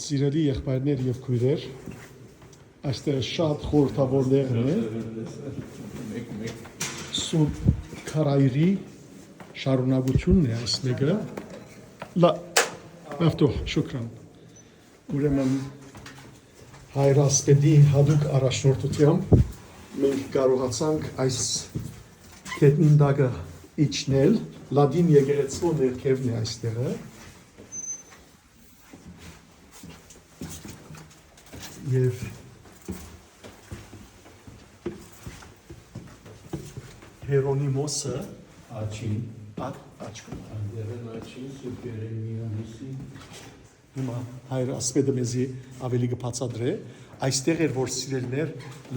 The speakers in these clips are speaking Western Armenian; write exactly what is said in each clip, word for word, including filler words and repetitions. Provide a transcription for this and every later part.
Սիրելի եղբայրներ եւ քոյրեր, այստեղ շատ խորհրդավոր տեղն է։ Սուրբ քարայրի շարունակությունն է այս մեկը։ Լա, լավ թող, շուքրան։ Ուրեմն հայր ասպետի հատուկ առաջնորդությամբ մենք կարողացանք այս գետնին տակը իջնել, լատին եկեղեցւոյ ներքեւն է այստեղը։ Եւ Հերոնիմոսը Աչին։ Ա-, աչքով։ Անդերեն Աչին, Սուրբ Երեմիանոսի։ Հիմա հայր ասպետը մեզի ավելի կը բացատրէ։ Այստեղ էր, որ սիրելիներ,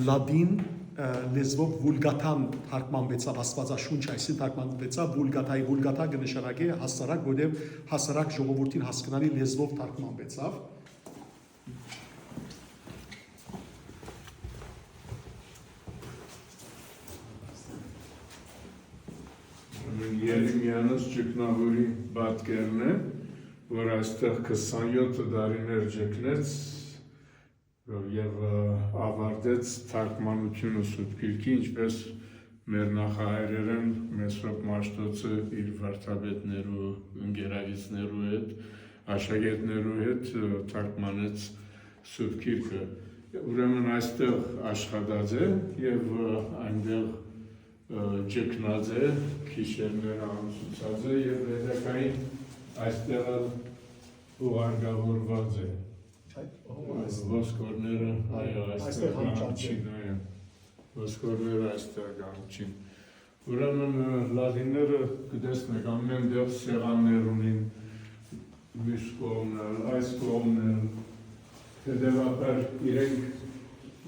լատին, ը, լեզվով վուլգաթան թարգմանուեցաւ, Աստուածաշունչ այսին թարգմանուեցաւ, վուլգաթայի, վուլգաթա կը նշանակէ հասարակ, որտեղ հասարակ ժողովուրդին հասկնալի լեզվով թարգմանուեցաւ։ Երեմիանոս ճգնաւորի պատկերն է, որ այստեղ քսանեթ տարիներ ճգնեց եւ, ը, ավարտեց թարգմանութիւնը Սուրբ Գիրքի, ինչպէս մեր նախահայրերէն Մեսրոպ Մաշտոցը իր վարդապետներու, ընկերագիծներու հետ, աշակերտներու հետ, ը, թարգմանեց Սուրբ Գիրքը։ Ուրեմն այստեղ աշխատած է եւ, ը, այնտեղ, ը, ճգնած է, գիշերները ամուսուցած է եւ հետագային այստեղ ալ ուղարկավորուած է։ Այդ, ո, այս Ոսկորները, այո, այստեղ այստեղ հնչած է։ Հնչին, այո։ Ոսկորները այստեղ կհնչին։ Ուրեմն, ը, լատինները կը տեսնեք, ամեն տեղ սեղաններ ունին, մյուս կողմն ալ, այս կողմն ալ, հետեւաբար իրենք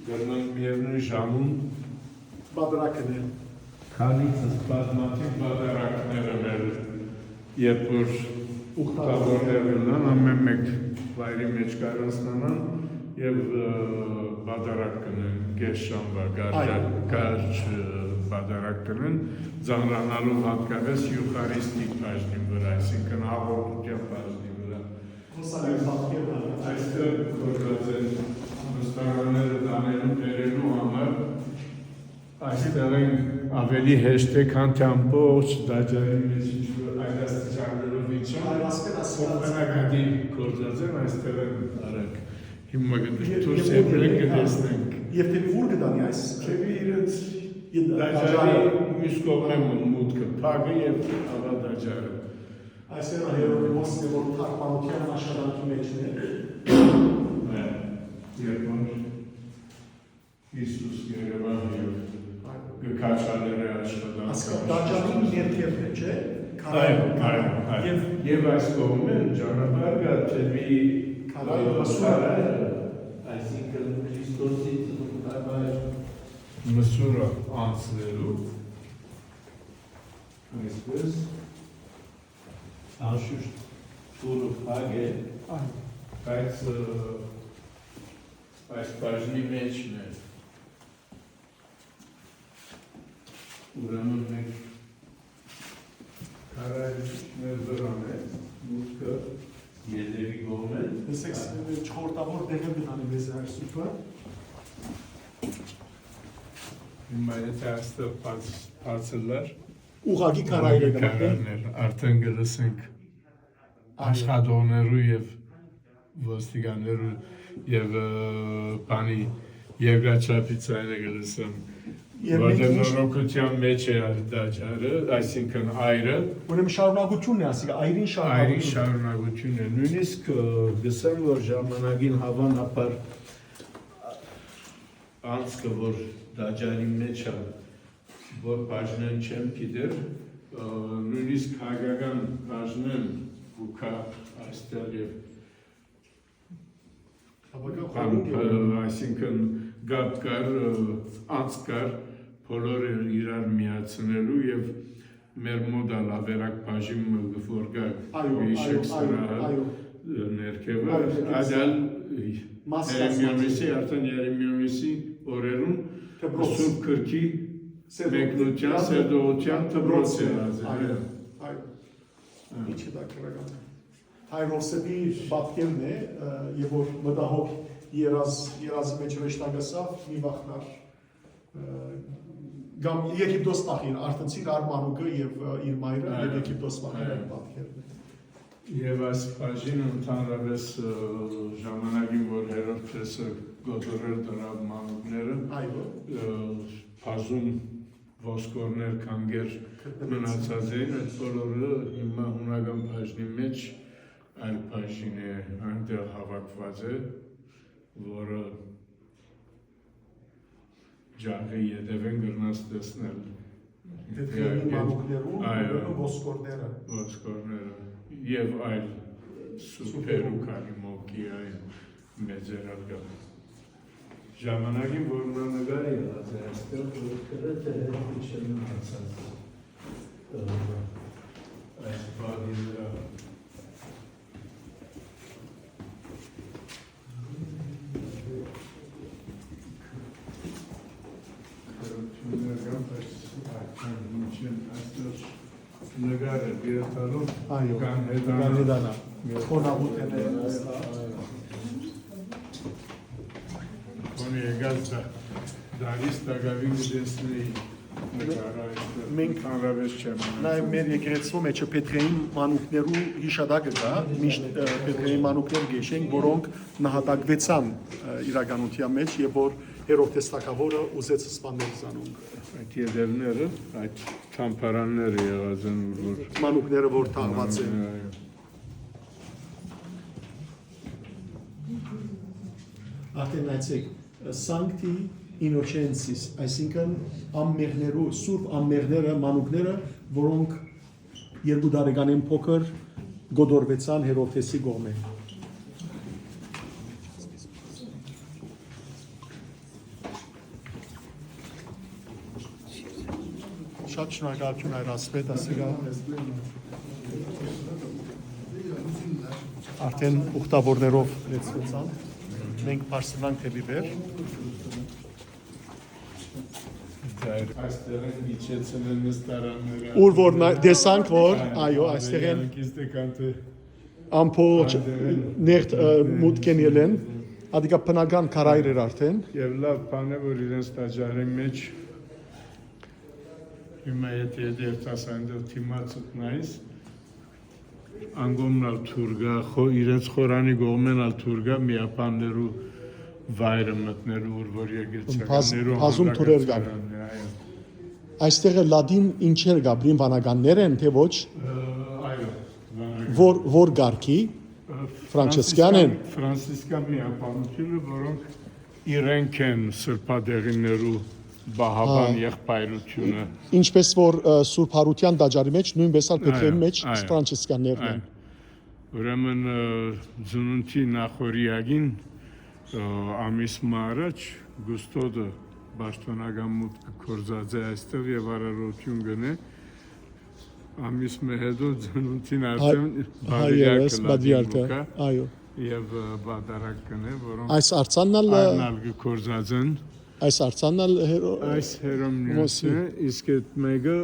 կրնան միեւնոյն ժամուն Պատրակն է։ Քանիցս բազմաթիւ պատարակները մեր, երբ որ ուխտավորներ կլան, ամեն մեկ վայրի մեջ կառանձնանան եւ, ը, պատարակ կնեն, կես շամբա, կարճ, Այո։ կարճ, ը, պատարակ կնեն, ծանրանալով հատկապես յուխարիստիկ բաժնին վրայ, այսինքն հաղորդության բաժնին վրայ։ Հուսալի պատկերն է։ Այստեղ գործած են նստարանները տանելու, բերելու համար, այստեղ են ավելի հեշտ է, քան թե ամբողջ տաճարի մեջ ինչ որ այդ աստիճաններով իջան, Այո, ասկեն ասկան փոխանակատի գործած են, այստեղ են արագ։ Հիմա կը Եվ, դուրս եվ եկնենք, որ կտեսնենք։ Եվ թե ուր կտանի այս Թեպի իրենց Ետ-, տաճարի տաճարը։ Մյուս կողմէ մը մուտքը, փակը եւ աղա տաճարը։ Այսինքն Հերոնիմոսն է, որ թարգմանության աշխատանքի մեջ է։ Այո, երբ որ Հիսուս Երևան եւ կը քաչալեր է աշխատանքը։ Այսինքն տաճարի ներքևն է, չէ՞, Այո, քարայրը։ Այո, այո։ Եվ Եվ այս կողմէն ճանապարհ կա դեպի Քարայրը, Մսուր։ Քարայրը, այսինքն Քրիստոսի ծննդավայր Մսուրը անցնելու, այսպես, անշուշտ դուռը փակ է, Այո։ բայց, ը, այս բաժնի մեջ մէ, ուրեմն մենք քարայրի մեր վրան է, մուտքը ետևի կողմէն։ Լսեք, չորտավոր տեղը կտանի մեզ Հայր Սուրբը։ Հիմա եթե այստեղ բաց, բացը լար, Ուղղակի քարայրը կնახեն։ Քարայրներ, արդեն կլսենք Այո։ Աշխատողներու եւ ոստիկաններու եւ, ը, բանի երկրաչափի ձայնը կլսեմ, Եւ որտեղ մենք միշտ նորոգության մեջ է այդ տաճարը, այսինքն այրը։ Ուրեմն շարունակությունն է, ասիկա, այրին Այրի շարունակություն։ շարունակությունն է։ Նույնիսկ, ը, կսեմ, որ ժամանակին հավանաբար անցքը, որ տաճարի մեջ է, որ բաժնեն չեմ գիտեր, ը, նույնիսկ հայկական բաժնեն ու կա այստեղ եւ Բավական բան, խորհուրդ է։ ը, այսինքն կապ կար, ը, անց կար, բոլորը իրար միացնելու եւ մեր մոտ ալ ավերակ բաժին մը որ կա, Այո, Միշեք այո, այո, սրահը, այո։ ը, ներքևը, Այո, ներքևը։ Ադալ, ը, Մաս Երեմիոնիսի, կազմած է։ Արդեն Երեմիոնիսի օրերուն Դպրոց։ Սուրբ Գրքի Սերտո-, մեկնության, Սերտողության դպրոց Դպրոց, եղած է, այո, այո։ այո։ Ա։ Ինչ հետաքրքրական է։ Հայրովսեփի պատկերն է, ը, եւ որ մտահոգ երազ, երազի մեջ հրեշտակասաւ, մի վախնար, ը, կամ Եգիպտոս փախիր, արթնցիր արմանուկը եւ, ը, իր մայրը, եւ Այո, Եգիպտոս փախիր այո։ Այդ պատկերն է։ Եւ այս բաժինը ընդհանրապես, ը, ժամանակին, որ Հերովդէսը կոտորեր դրաւ մանուկները, Այո։ ը, բազում ոսկորներ, կանգեր Գտնվեցին։ Մնացած էին, այդ բոլորը հիմա հունական բաժնի մեջ, այլ բաժին է, այնտեղ հավաքված է, որը ջահի ետևէն կրնաս տեսնել։ Դեթրեմի Եվ մանուկներու այո, ուրեմն ոսկորները։ Ոսկորները եւ այլ սուրբեր Սուրբերու։ Ու քանի մոկի այլ մեծեր ալ կան։ Ժամանակին, որ նա նկար եղած է այստեղ, որ գրեթէ հետ քիչ է մնացած, ը, այս բաղի վրա։ Քրություններ կան, բայց այդքան հին չեն, այստեղ նկարը գերտալով Այո, կան հետանալ։ Կան հետանալ։ Խոնավութենը։ Քոնի եկած դա, դարիս տակավին կտեսնեի նկարը այստեղ, Մենք ընդհանրապես չեմ մնացել։ Նաեւ մեր եկեղեցու մեջ Պետրեին մանուկներու հիշատակը կա, միշտ, ը, Պետրեին մանուկներ գեշենք, որոնք նահատակվեցան, ը, իրականության մեջ, եւ որ Հերովդէս թագաւորը ուզեց սպանել զանոնք։ Այդ ետևները, այդ թամբարանները եղած են, ուր որ Մանուկները որ թաղված են։ Այո։ Արդեն նայեցեք, Sancti Innocentis, այսինքն անմեղներու, սուրբ անմեղները, մանուկները, որոնք երկու տարեկանէն փոքր կոտորվեցան Հերովդէսի կողմէ։ Շատ շնորհակալություն, Հայր Ասպետ, ասիկա արդեն ուխտավորներով լեցուեցան։ Մենք բարձրանանք դեպի վեր։ Այստեղ են իջեցել են նստարանները։ Ուր որ նա-, տեսանք, որ, այո, այստեղ են։ Կիստեկանտը Ամբողջ Այդտեղ են։ Նեղտ, ը, մուտքեն ելեն, ադիկա բնական քարայր էր արդեն։ Եվ լավ բան է, որ իրենց տաճարի մեջ հիմա եթե, եթե երթաս այնտեղ դիմացդ նայես, անկողմն ալ թուր կայ, խո-, իրենց խորանի կողմէն ալ թուր կայ, միաբաններու վայրը մտնելու, ուր որ Բազ-, երկրցականներու բազում թուրեր կան։ Հանդգնության է, այո։ Այստեղը լատին ինչեր կա, բրին վանականներ են, թե ոչ։ Ը, այո, վանական։ Որ, որ կարգի, Ը, Ֆրանցիսկյան են։ Ֆրանցիսկան միաբանությունը, որոնք իրենք են սրբատեղիներու բահապան Հա։ Եղբայրությունը։ Ինչպես որ, ը, Սուրբ Հարության տաճարի մեջ, նոյնպես ալ Պետրեի Այո, մեջ այո, Ֆրանցիսկաններն այո։ Են։ Ուրեմն, ը, ծնունդի նախօրեակին, ը, ամիս մը առաջ Կուստոդը պաշտոնական մուտքը կորզած է այստեղ եւ արարողություն կնե։ Ամիս մը հետո ծնունդին Հա, արդեն հա, Բադրիարքը ևս, լատին Բադրիարքը, կուկա այո։ Եւ, ը, պատարագ կնե, որոնք Այս արձանն ալ, ը, Արնալ կը կորզած են։ Այս արձանն ալ հերո-, Այս Հերոմնիոս Մոսի։ Է, իսկ այդ մեկը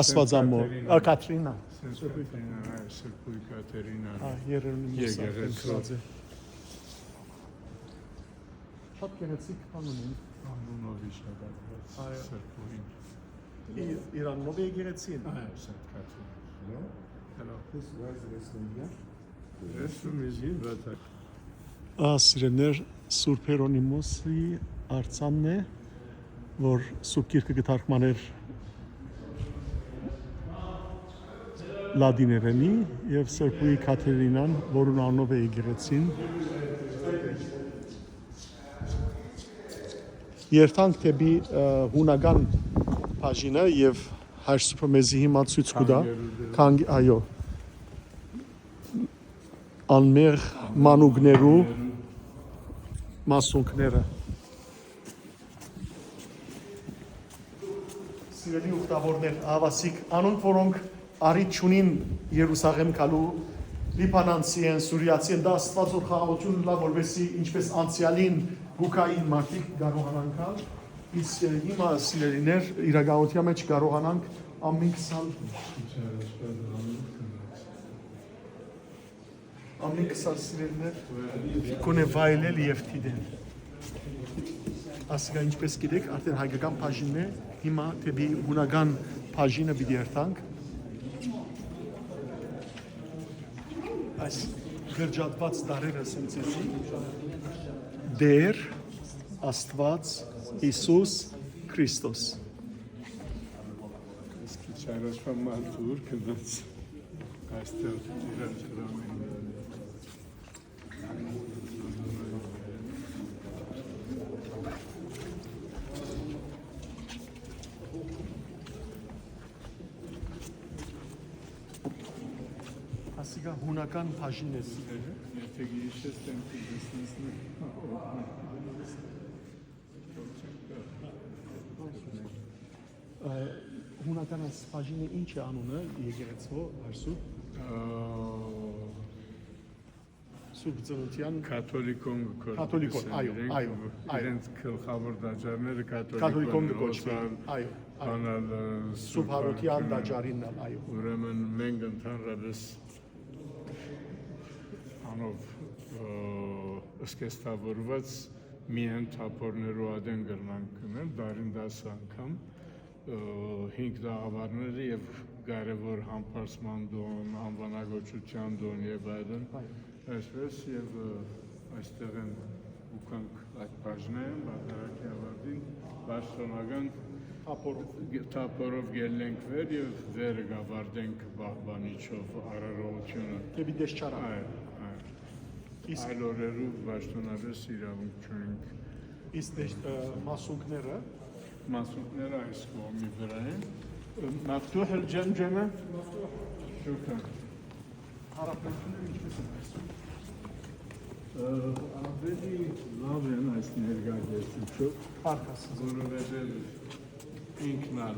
Աստվածամոր, Սերտ Կաթերինա։ Ա, Կաթրինա։ Սերտ Կաթերինա, այ, Սերտ Կաթերինա։ Ա, Երևանի մոս Եկեղեցու։ Կորզած է։ Շատ գեղեցիկ բան ունին։ Անունով հիշատակված Այո։ Սրբուհին։ Իր, իր անունով է եկեղեցին։ Այո, Սերտ Կաթերինա։ Hello. Hello. This was Western Ա, սիրելիներ, Սուրբ Հերոնիմոսի արձանն է, որ Սուրբ Գիրքը կը թարգմանէր լատիներենի, եւ Սրբուհի Կաթերինան, որուն անունով է եկեղեցին։ Երթանք դեպի, ը, հունական բաժինը, եւ Հայր Սուրբը մեզի հիմա ցոյց կու տայ։ Քանգերու դեր։ Քանգ-, այո։ Անմեղ մանուկներու մասունքները։ Սիրելի ուխտավորներ, ահավասիկ, անոնք, որոնք առիթ չունին Երուսաղեմ գալու, լիբանանցի են, սուրիացի են, դա Աստուածով խաղաղություն ըլլայ, որպեսզի ինչպես անցեալին գուկային մարդիկ կարողանան գալ, իսկ հիմա, սիրելիներ, իրականության մեջ կարողանանք ամենքս ալ։ Ամենքս սիրելիներ, կոնե վայելել եւ դիտել։ Ասիկա, ինչպես գիտեք, արդեն հայկական բաժինն է, հիմա դէպի հունական բաժինը պիտի երթանք։ Այս կրճատուած տառերը, ասեմ ձեզի, Տէր, Աստուած, Յիսուս, Քրիստոս։ Իսկ քիչ առաջ մը դուր գնաց, այստեղ իրան դրամին։ Ասիկա հունական բաժինն է։ Եթե գիշեր տեմ կիզեսնես Ա, հունական այս բաժինը ինչ է անունը, եկեղեցու, Արսու։ Սուրբ Ծննդեան։ Կաթոլիկոն կը կոչուի, Կաթոլիկոն, այո, իրենք, այո, այո։ Իրենց գլխաւոր տաճարները կաթոլիկոն կը կոչուի, այո, այո։ Բանալ, ը, Սուրբ Սուրբ Հարութեան Հարութեան, տաճարինն ալ, այո։ Ուրեմն մենք ընդհանրապես անով, ը, սկեստավորված միայն թափորներու ատեն կրնանք գնել, դարին տասը անգամ, ը, հինգ տաղավարները եւ կարեւոր Համբարձման տուն, անվանակոչութեան տուն եւ այլն։ Այո։ Այսպես եւ, ը, այստեղ են ու գանք այդ բաժնեն, պատարագի ավարտին պաշտոնական թափորով, թափորով գելլենք վեր եւ վերը կավարտենք պահպանիչով արարողությունը։ Դէպի դեշչարա։ Այո, այո։ Իսկ այլ օրերու պաշտոնապես իրավունք չունենք։ Իսկ դեշ-, ը, մասունքները։ Մասունքները այս կողմի վրա են։ Մաֆտուհ էլ ջեմ ջեմը։ Շուքր։ Հարաբերությունները ինչպես են այսօր։ Ը, ավելի լավ են այս ներկայացուցիչով, Փառք Աստծո։ Որովհետև ինքն ալ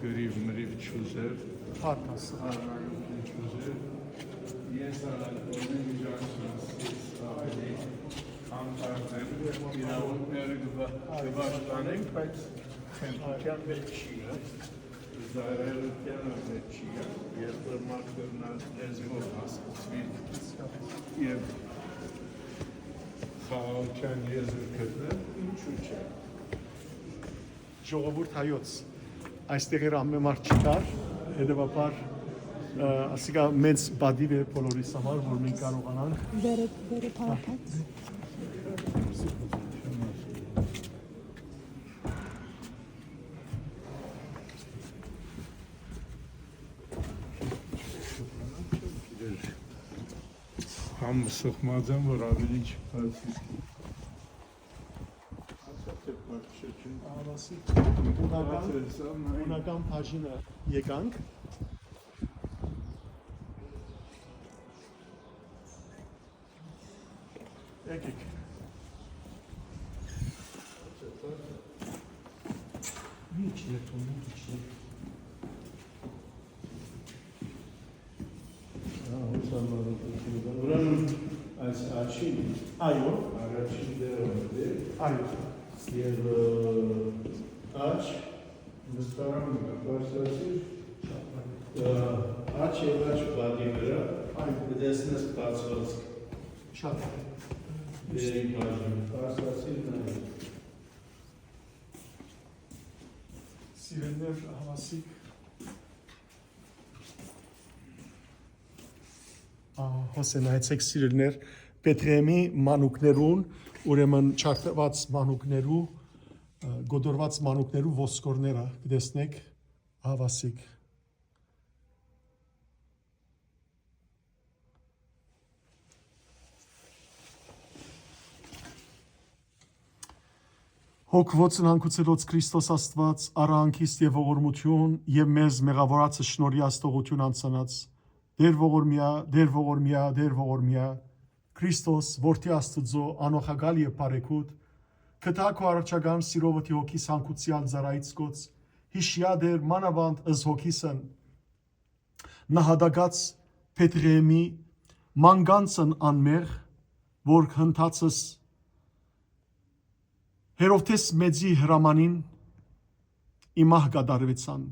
գրիվ մրիվ չուզեր, Փառք Աստծո։ Արարագին չուզեր, ես ալ այդ կողմէն իջանք սրասից ավելի հանդարտ եմ, իրավունքները կվա-, կվաշխանենք, բայց խնդրության մեջ չի գալ, զայրայրության մեջ չի գալ, երբ որ մարդ կրնա լեզվով հասկացուի եւ խաղաղության եզր գտնել, ինչու՞ չէ։ Ժողովուրդ հայոց, այստեղ էր ամեն մարդ չկար, հետեւաբար, ը, ասիկա մեծ պատիվ է բոլորիս համար, որ մենք կարողանանք Վերը, վերը փառքած։ Համ սխմած եմ, որ ավելի չփարսի։ Ասացեք, պարչեչին։ Արասի, հունական, հունական բաժինը եկանք։ Եկեք։ Մի իջներ, թողնենք իջներ։ Ահա, հուսանալու ուրեմն այս աչին, այո, առաջին դերը մտել, այո, եւ, ը, աչ, նստարան մը բարձրացիր, ը, աչ եւ աչ պատի վրա, այո, կտեսնես բացվածք։ Շատ։ Դերի բաժին, բարձրացիր նայ։ Սիրելիներ, հավասիկ։ Ա, հոս է, նայեցեք, սիրելիներ, Բեթղեմի մանուկներուն, ուրեմն չարդված մանուկներու, ը, գոտորված մանուկներու ոսկորները, կտեսնեք, հավասիկ։ Հոգ ոցն հանգուցելոց Քրիստոս Աստուած, առ անկիստ եւ ողորմութիւն եւ մեզ մեղաւորացը շնորհի աստողութիւն անցանած, Տէր ողորմեայ, Տէր ողորմեայ, Տէր ողորմեայ, Քրիստոս, որդի Աստուծոյ, անոխակալ եւ բարեգութ, կտա քո առաջական սիրովը թի հոգիս հանգուցեալ ծառայից կոց, յիշիա Տէր, մանաւանդ ըզ հոգիսն, նահատակաց Բեթղեմի մանգանցն անմեղ, որ հնդացս Հերովդէս մեծի հրամանին ի մահ կատարուեցան։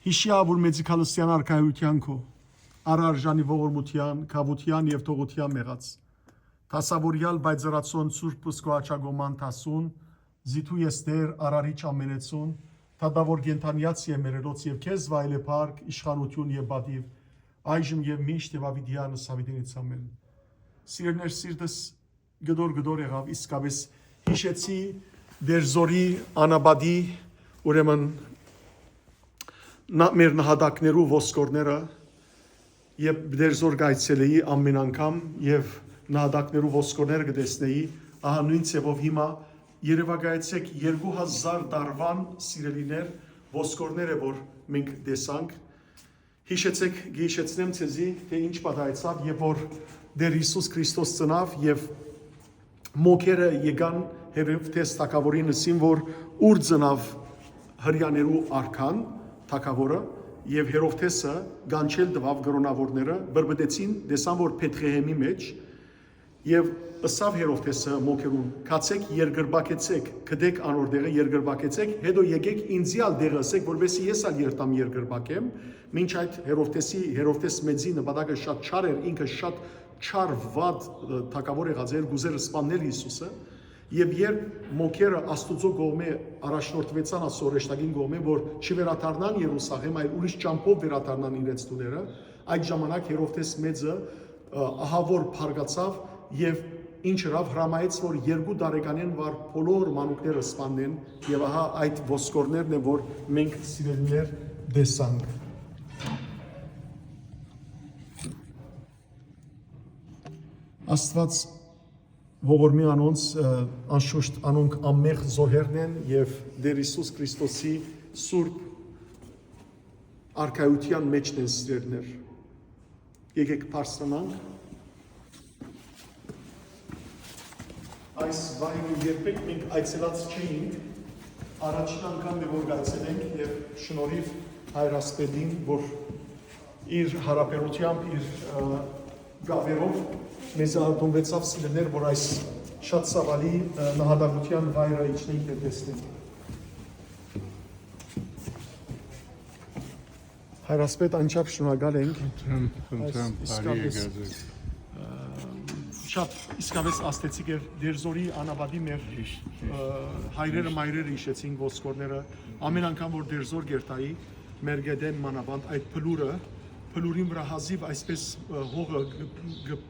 Յիշիա, որ մեծի քալստեան արքայութեան քո, առարժանի ողորմութեան, գաւութեան եւ թողութեան մեղաց։ Դասաւորեալ պայծառացուն Սուրբ Պսկոյ Աջակոման դասուն, զիթու ես Տէր, արարիչ ամենեցուն, դատաւոր կենդանեաց եւ մեռելոց, եւ քեզ վայելէ փառք, իշխանութիւն եւ պատիւ, այժմ եւ միշտ եւ աւիտեան, սավիտենից ամէն։ Սիրելիներ, սիրտս կտոր, կտոր եղաւ, իսկապէս յիշեցի Տեր Զորի անապատի, ուրեմն, նա-, մեր նահատակներու ոսկորները, երբ Տեր Զոր կայցելեի ամեն անգամ եւ նահատակներու ոսկորները կը տեսնեի, ահա նոյն ձեւով հիմա երեւակայեցէք երկու հազար տարուան, սիրելիներ, ոսկորները, որ մենք տեսանք, յիշեցեք, կը յիշեցնեմ ձեզի, թէ ինչ պատահեցաւ, երբ որ Տեր Յիսուս Քրիստոս ծնաւ եւ մոգերը եկան Հերովդէս թագաւորին, ըսին, որ ուր ծնաւ Հրեաներու արքան, թագաւորը, եւ Հերովդէսը կանչել տուաւ կրոնաւորները, բրբտեցին, տեսան, որ Բեթղեհէմի մէջ, եւ ըսաւ Հերովդէսը մոգերուն. «Գացէք, երկրպագեցէք, գտէք անոր տեղը, երկրպագեցէք, հետո եկէք ինծի ալ տեղը ըսէք, որպեսզի ես ալ երթամ երկրպագեմ»։ Մինչ այդ Հերովդէսի, Հերովդէս Մեծի նպատակը շատ չար էր, ինքը շատ չար, վատ, ը, թագաւոր եղած էր, կ'ուզէր սպաննել Յիսուսը։ Եւ երբ մոգերը Աստուծոյ կողմէ առաջնորդուեցան, Աստուծոյ հրեշտակին կողմէ, որ չվերադառնան Երուսաղէմ, այլ ուրիշ ճամբով վերադառնան իրենց տուները, այդ ժամանակ Հերովդէս Մեծը, ը, ահա որ փառկացաւ եւ ինչ ըրաւ, հրամայեց, որ երկու տարեկանէն վար բոլոր մանուկները սպաննեն, եւ ահա այդ ոսկորներն են, որ մենք, սիրելիներ, տեսանք։ Աստուած ողորմի անոնց, ը, անշուշտ անոնք անմեղ զոհերն են եւ Տեր Յիսուս Քրիստոսի սուրբ արքայութեան մէջն են, սիրելիներ։ Եկեք բարձրանանք։ Այս վայրը երբեք մենք այցելած չէինք, առաջին անգամ է, որ կայցելենք, եւ շնորհիւ Հայր Ասպետին, որ իր յարաբերութեամբ, իր, ը, գաւերով մեզ արտոնուեցաւ, սիրելիներ, որ այս շատ ցաւալի, ը, նահատակութեան վայրը իջնենք եւ տեսնենք։ Հայր Ասպետ, անչափ շնորհակալ ենք։ Խնդրեմ, խնդրեմ, այս բարի իսկապես, եկած եք։ Ը, շատ իսկապես ազդեցիկ էր Տեր Զորի անապատի մեր, միշտ, միշտ, ը, հայրերը, միշտ, մայրերը հիշեցին ոսկորները։ Ամեն անգամ որ Տեր Զոր կերթայի, մեր գետեն մանավանդ այդ փլուրը, փլուրին վրա հազիվ այսպես, ը, հողը գ-, գ-,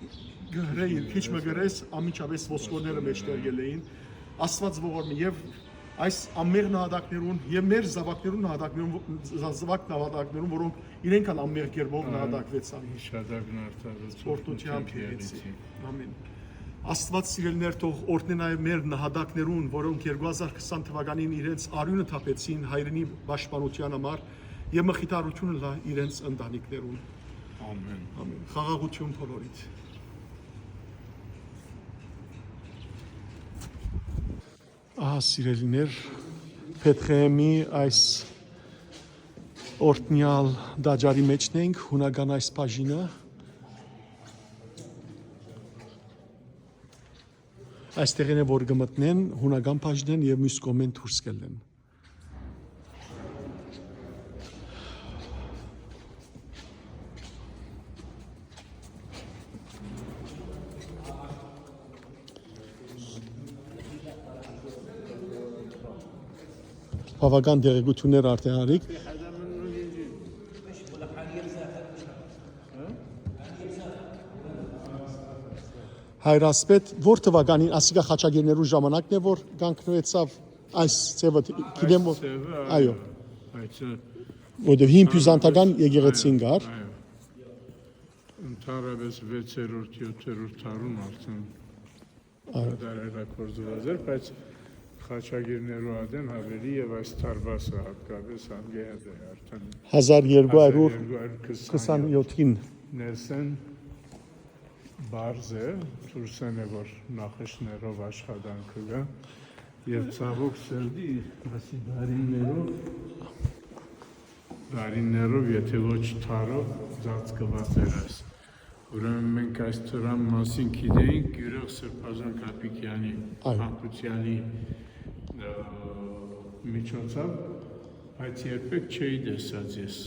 գ-, հրեի, քիչ մը գ-, գրես, անմիջապես ոսկորները մեջտեղ գելեին։ Աստուած ողորմի եւ այս անմեղ նահատակներուն եւ մեր զաւակներուն նահատակներուն, զա-, զաւակ նահատակներուն, որոնք իրենք ալ անմեղ կերպով, այո, նահատակվեցան։ Հիշատակն արդարացուց, Սպորտությամբ եղեցի։ Ամեն։ Աստուած, սիրելիներ, թող օրհնէ նաեւ մեր նահատակներուն, որոնք երկու հազար քսան թվականին իրենց արիւնը թափեցին հայրենի պաշտպանութեան համար, եւ մխիթարութիւնը լա իրենց ընտանիքներուն։ Ամեն։ Ամեն։ Խաղաղութիւն բոլորիդ։ Ահա, սիրելիներ, Բեթղեհեմի այս օրհնեալ տաճարի մէջն ենք, հունական այս բաժինը։ Այստեղէն է որ կը մտնեն հունական բաժնէն եւ միւս կողմէն դուրս կ'ելլեն։ Բաւական տեղեկութիւններ արդէն, Արիկ։ Հայր Ասպետ, ո՞ր թվականին, ասիկա խաչագիրներու ժամանակն է, որ կանգնուեցաւ այս ձևը, գիտեմ, որ, այո, այո, բայց, ը, որովհետև հին բիզանտական եկեղեցին կար։ Այո, այո։ Ընդհանրապես վեցերորդ, յոթերորդ դարուն արդեն, այո, կատարելագործուած էր, բայց խաչագիրներու ատեն ավելի եւ այս դարպասը հատկապես անգեհատ է արդեն հազար երկու հարյուր քսանյոթ, հազար երկու հարյուր քսանյոթին ներսէն պարզ է, դուրսէն է, որ նախշներով աշխատանքը կայ, եւ ցաւոք սրտի, ասի դարիներով, դարիներով, եթե ոչ դարով, ծածկուած էր այս։ Ուրեմն մենք այս դրան մասին գիտեինք Գիւրեղ Սրբազան Կապիկեանի, այո, մանկութեանի, ը, միջոցով, բայց երբեք չէի տեսած ես։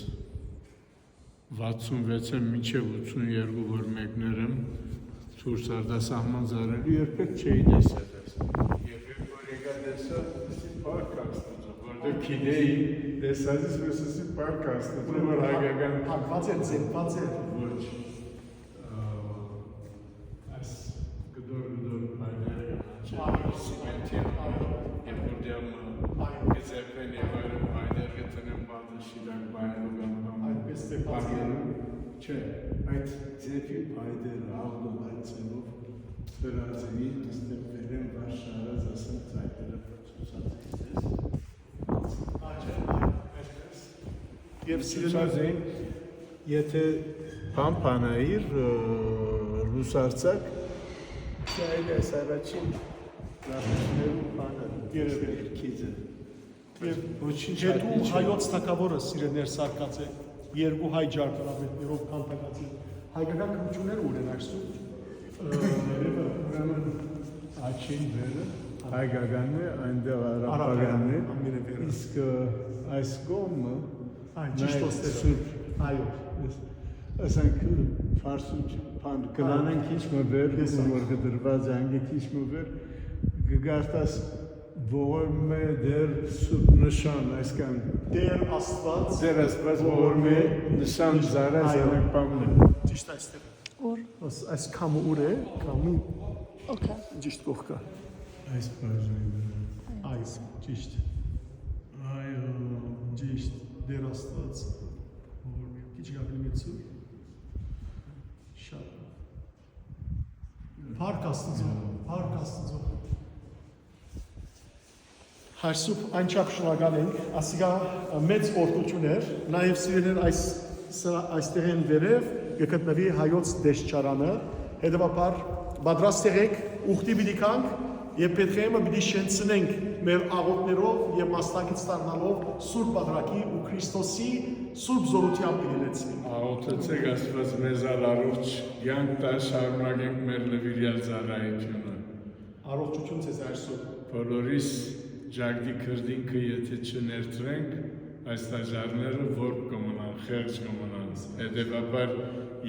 վաթսուն վեցէն մինչեւ ութսուն երկու որ մեկներ եմ, դուրս արտասահման ծառայելու երբեք չէի տեսած ես։ Երբեք որ եկայ տեսայ, լսեցի փառք Աստուծոյ, որտեղ գիտեի, տեսածս լսեցի փառք Աստուծոյ, որ հայկական Հակված էր, ձերբված էր։ Ոչ։ Ա, այս կտոր, կտոր փայտերը կանաչեն սիմենտի համար, երբ որ դիամ Այո։ կձերբեն եւ այլն փայտեր կդնեն բանտը շիտակ պահելու կամ, կամ Այդպես ձերբած է։ պահելու։ Չէ, այդ ձերբի փայտերը աղտոտ այդ ձևով վերածվի, այստեղ վերեն վար շարած, ասենք, ծայտերը ցուցած է ձեզ։ Այո, այո, այդպես։ Եւ սիրելի Ցուցած էին, եթե բան բանայիր, ը, լուսարձակ, դա այն այս առաջին լախիչներու բանը, Երևի։ Երգիծը։ Եւ Ոչինչ դու հայոց թագաւորը սիրեներ սարկած է, երկու հայ ջարդարապետներով քանդակած է։ Հայկական քննությունները ուրեն այսօր։ Ը, ուրեմն աչին վերը հայկականն է, այնտեղ արաբականն է, Արաբական, ամենավերը։ Իսկ, ը, այս կողմը Այ, ճիշտ նաև ոստերը։ Սուրբ։ Այո։ Ես, ասենք, ֆարսու չ-, բան, կլանենք ինչ մը վեր, Ես, ուր որ կդրված է, անգետ ինչ մը վեր, կգարտաս ողորմէ դեր սուրբ նշան, այսքան Տեր Աստված, Տեր Աստված ողորմէ նշան զարայ Այո։ Զանակ պամն է։ Ճիշտ այստեղ։ Ուր։ Աս-, այս քամը ուր է, քամի Okay. Ճիշտ կողքը։ Այս բաժինը։ Այս, ճիշտ։ Այո, ճիշտ, Տեր Աստված, որ քիչ ավելի մեծ սուր։ Շատ։ Փառք Աստծո, փառք Աստծո։ Այսուր անչափ շնորհակալ ենք, ասիկա մեծ օրհնություն էր, նաև սիրելիներ այս, սրա, այստեղէն վերև կը գտնուի հայոց դեշչարանը, հետևաբար պատրաստ եղեք, ուխտի պիտի գանք եւ Բեթղեհեմը պիտի շենցնենք մեր աղօթներով եւ մասնակից դառնալով Սուրբ Պատրակի ու Քրիստոսի Սուրբ Զորութեան պիտի լեցնենք։ Աղօթեցեք, Աստված մեզ ալ առողջ կյանք տայ, շարունակենք մեր նվիրյալ ծառայությունը։ Առողջություն ձեզ այսօր։ Բոլորիս ճակտի քրտինքը եթե չներդրենք, այս տաճարները որբ կը մնան, խեղճ կը մնան։ Հետեւաբար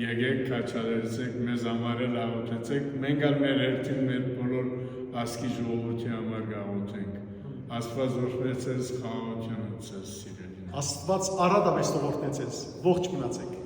եկեք, քաջալերեցեք, մեզ համար էլ աղօթեցեք, մենք ալ մեր հերթին մեր բոլոր ազգի ժողովրդի համար կաղօթենք։ Աստված օրհնեցե ձեզ, խաղաղութիւն ձեզ, սիրելիներ։ Աստված արադապէս օրհնեցե ձեզ, ողջ մնացեք։